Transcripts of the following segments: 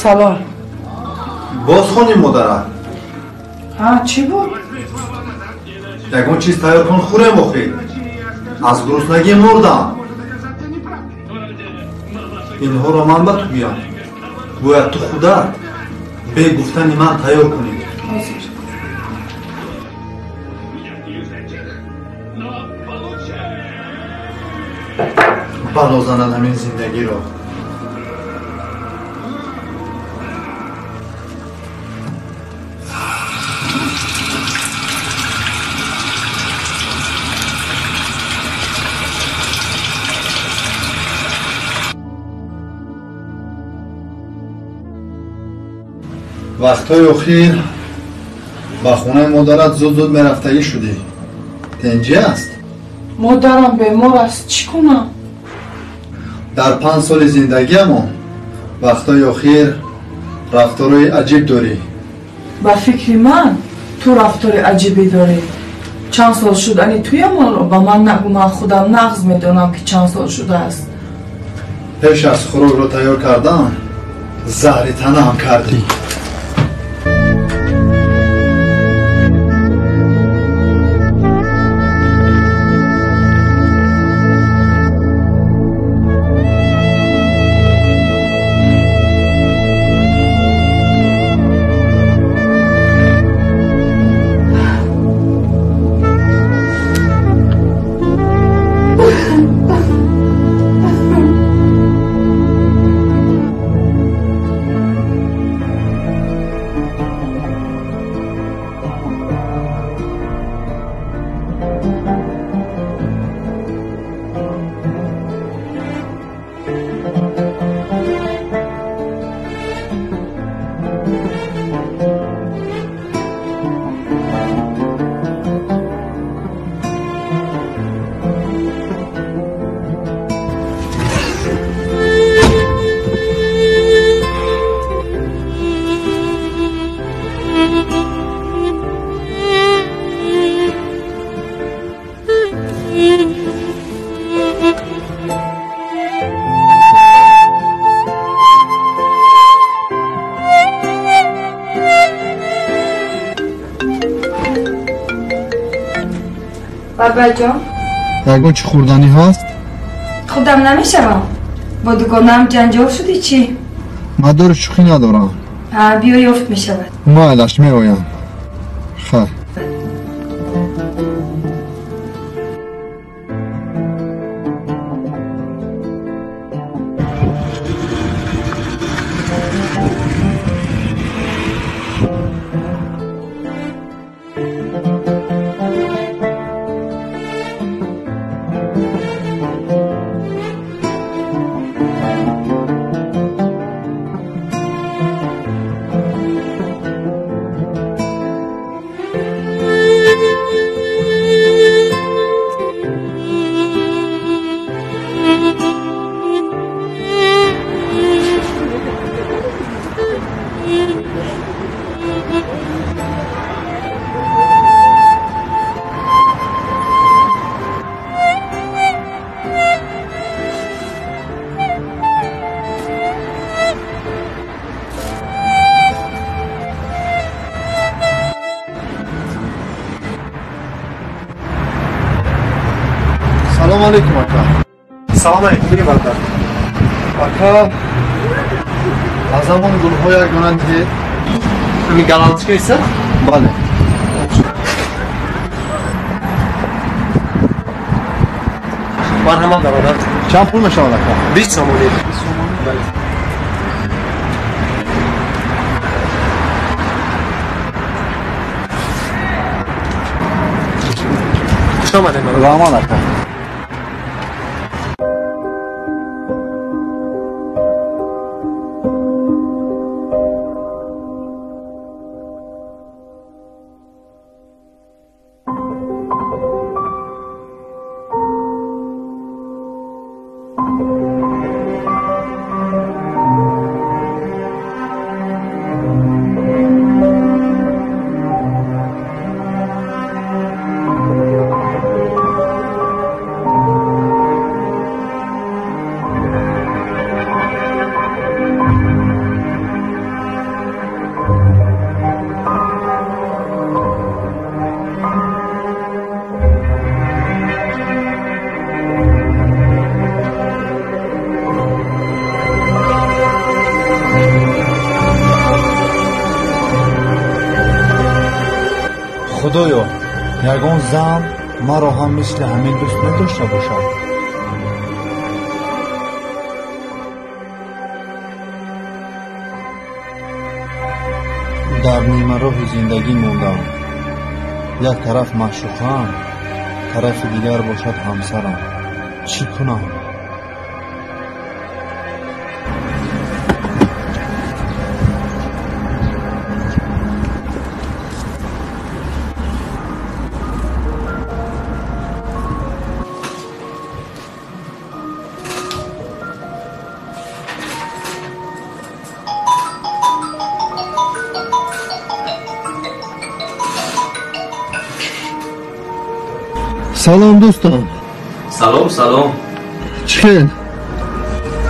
Салом. Боз хоним модарат? Ҳа, чӣ буд? Ягон чиз тайёр кун, хӯрем охир. Аз гуруснагӣ мурдам. Инҳоро ман ба ту гӯям. Бояд ту худат бе гуфтани ман тайёр кунӣ. Ҳозир. Бало занад ҳамин зиндагиро. Вақтҳои охир ба хонаи модарат зуд-зуд мерафтагӣ шудӣ. Тенҷӣ аст? Модарам бемор аст, чӣ кунам? Дар 5 соли зиндагиамон вақтҳои охир рафторои аҷиб дорӣ. Ба фикри ман ту рафтори аҷибе дорӣ. Чанд сол шудани туямонро ба ман нагӯ, ман худам нағз медонам, ки чанд сол шудааст. Пеш аз хӯрокро тайёр кардан заҳри танаам кардӣ. Бабаҷон, ягон чӣ хӯрданӣ ҳаст? Худам намешавам. Бо дугонаам ҷанҷол шудӣ чӣ? Мадори шӯхӣ надорам. Ҳа, биё, ёфт мешавад. Майлаш, меоям. Хайр. Салом алейкум, ака. Салом алейкум, бигем бародар. Ака, аз ҳамон гулҳо як дона диҳед. Ҳамин галанточка иса? Бале. Марҳамат, бародар. Чанд пул мешавад, ака? 20 сомонӣ. 20 сомонӣ? Бале. Хуш омадед, бародар. Раҳмат, ака. Худоё, ягон зан маро ҳам мисли ҳамин дӯст медошта бошад. Дар нимароҳи зиндагӣ мондам. Як тараф маъшуқаам, тарафи дигар бошад ҳамсарам. Чӣ кунам? Салом дӯстон. Салом, салом. Чӣ хел?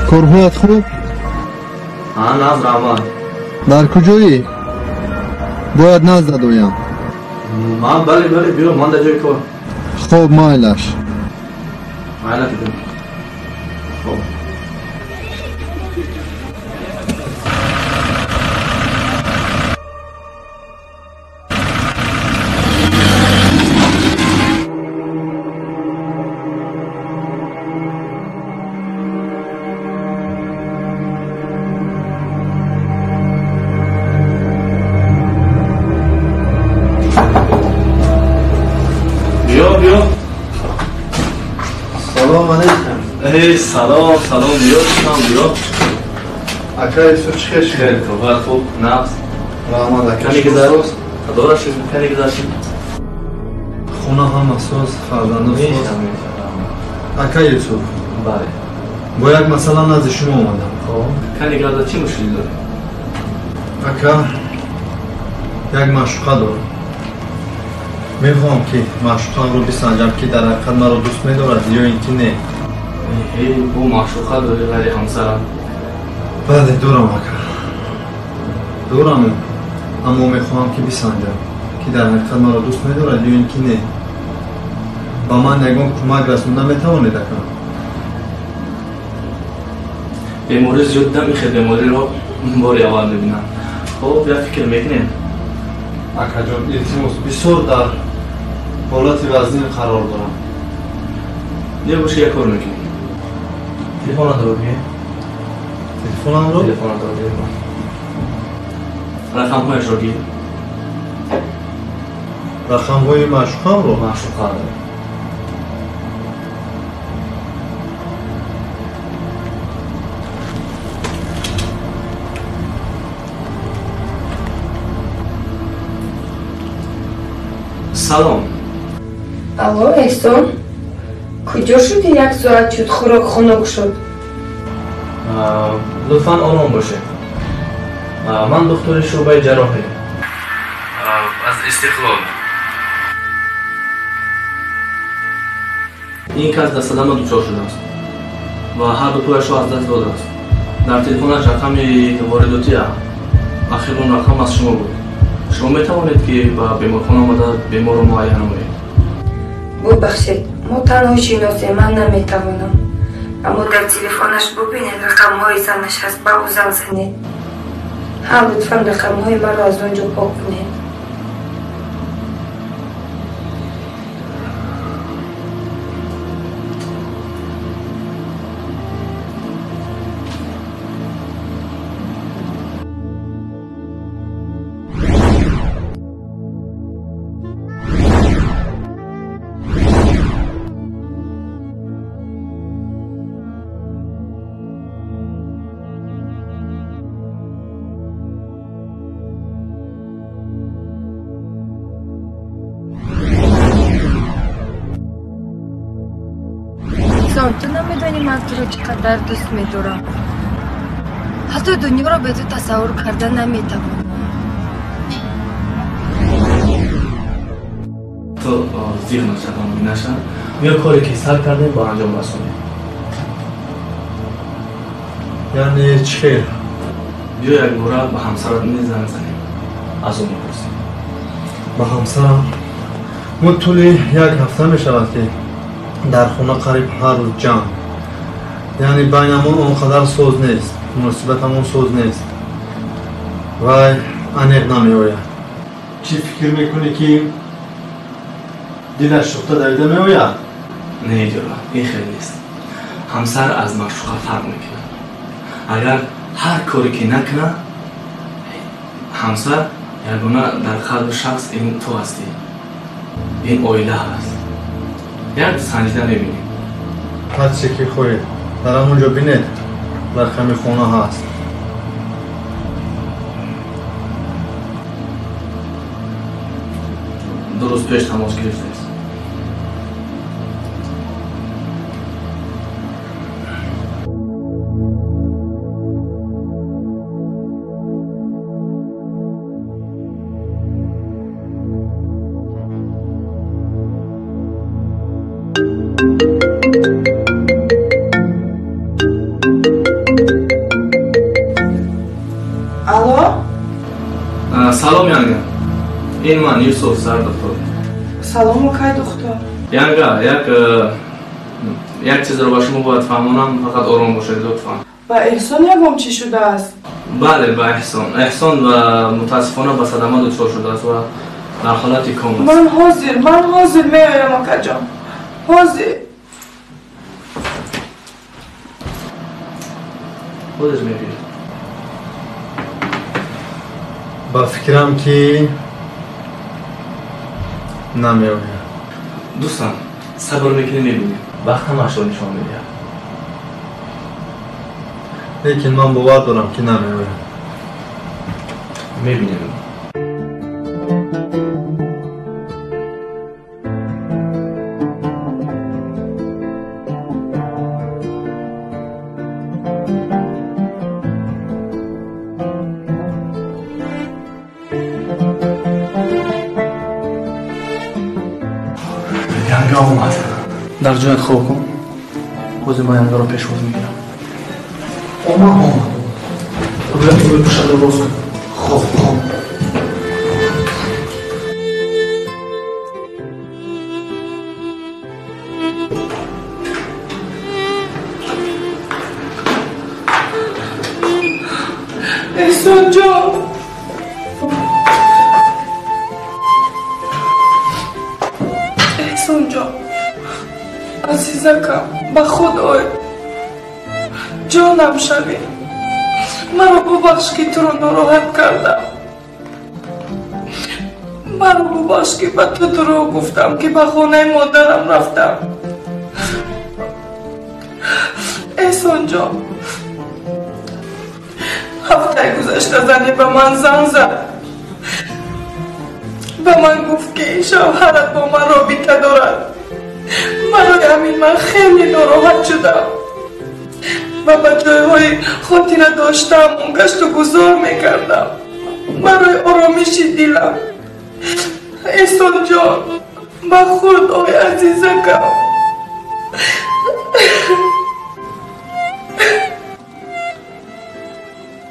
Корҳоят хуб? Ҳа, наз раҳмат. Дар куҷоӣ? Бояд наздат оям. Ман бале, бале, биё, ман дар ҷои кор. Хоб, майлаш. Майлаш, биё. Хоб. Салом алейкум. Эй, салом, салом, биё, шикам, биё. Ака Юсуф, чӣ хел шуд? Хеле хуб, хуб, нағз. Раҳмат, ака. Кане гузашт? Худоро шукр, кане гузашт? Хона ҳама соз, фарзандо соз. Ака Юсуф. Бале. Бо як масъала назди шумо омадам. Хоб. Кане гузашт, чӣ мушкилӣ дорӣ? Ака, як маъшуқа дорам. Мехоҳам ки маъшуқамро бисанҷам, ки дар ҳақиқат маро дӯст медорад ё ин ки не. Бо маъшуқа дорӣ ғайри ҳамсарам? Бале, дорам, ака. Дорам, аммо мехоҳам ки бисанҷам, ки дар ҳақиқат маро дӯст медорад ё ин ки не. Ба ман ягон кӯмак расонда метавонед, ака? Беморӣ зиёд дидам, ин хел бемориро бори аввал мебинам. Хоб, як фикр мекунем. Акаҷон, илтимос, бисёр дар ҳолати вазнин қарор дорам. Не боша, як кор мекунем. Телефонатро бигир. Телефонамро? Телефонатро бигир. Рақамҳояшро гир. Рақамҳои маъшуқамро? Маъшуқаро. Салом. Алло, Эҳсон. Куҷо шудӣ? Як соат шуд, хӯрок хунук шуд. Лутфан ором бошед. Ман духтури шӯъбаи ҷарроҳӣ. Аз Истиқлол. Ин кас дар садама дучор шудааст ва ҳар ду пояшро аз даст додааст. Дар телефонаш рақами воридотия ахирон рақам аз шумо буд. Шумо метавонед ки ба беморхона омада беморро муайян намоед? Бубахшед, мо танҳо шиносем, ман наметавонам. Аммо дар телефонаш бубинед, рақамҳои занаш ҳаст, ба ӯ занг занед. Ҳа, лутфан рақамҳои маро аз он ҷо пок кунед. Ту намедонӣ ман туро чӣ қадар дӯст медорам. Ҳатто дунёро бе ту тасаввур карда наметавонам. Ту зиғ нашавам, наша. Биё коре ки сар кардем ба анҷом расонем. Яъне чӣ хел? Биё якбора ба ҳамсарат низ занг занем. Аз ӯ мепурсем. Ба ҳамсарам? Мо тӯли як ҳафта мешавад ки дар хона қариб ҳар рӯз ҷанг. Яъне байнамон он қадар соз нест, муносибатамон соз нест. Вай аниқ намеояд. Чӣ фикр мекунӣ ки Дилаш сӯхта давида меояд? Не, ҷӯра, ин хел нест. Ҳамсар аз маъшуқа фарқ мекунад. Агар ҳар коре ки накунад, ҳамсар ягона дар қалби шахс ин ту ҳастӣ, ин оила ҳаст. Як санҷида мебинем. Ҳар чизе ки хоҳед, дар ҳамон ҷо бинед, рақами хона ҳаст. Ду рӯз пеш тамос гирифтест. Алло? Салом, Янга. Ин ман Юсуф, сардухтур. Салом, акай духтур. Янга, як чизро ба шумо бояд фаҳмонам, фақат ором бошед, лутфан. Ба Эҳсон ягон чӣ шудааст? Бале, ба Эҳсон. Эҳсон мутаассифона ба садама дучор шудааст ва дар ҳолати ком аст. Ман ҳозир меоям, акаҷон. Ҳозир. Ҳозир мебиёд. Ба фикрам ки намеояд. Дӯстам, сабр мекунем, мебинем. Вақт ҳамаашро нишон медиҳад. Лекин ман бовар дорам ки намеояд. Мебинем. Янга омад. Дар ҷоят хоб кун. Ҳозир ман Янгаро пешвоз мегирам. Омад. Рӯи пӯшадро рост кун. Хоб, хоб. Эҳсонҷон! Эҳсонҷон, азизакам, ба худ ой. Ҷонам шавӣ. Маро бубахш, ки туро нороҳат кардам. Маро бубахш, ки ба ту дурӯғ гуфтам, ки ба хонаи модарам рафтам. Эҳсонҷон, ҳафтаи гузашта зане ба ман занг зад. Ба ман гуфт, ки шавҳарат бо ман робита дорад. Барои ҳамин ман хеле нороҳат шудам ва ба ҷойҳои хотира доштаам он гашту гузор мекардам барои оромиши дилам. Эҳсонҷон, ба худ ой, азизакам.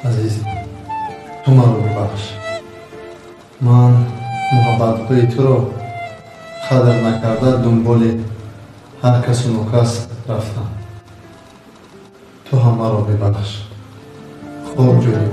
Азиз, ту маро бибахш. Ман муҳаббатҳои туро қадр накарда дунболи ҳар касу нокас рафтам. Ту ҳам маро бибахш. Хоб ҷои.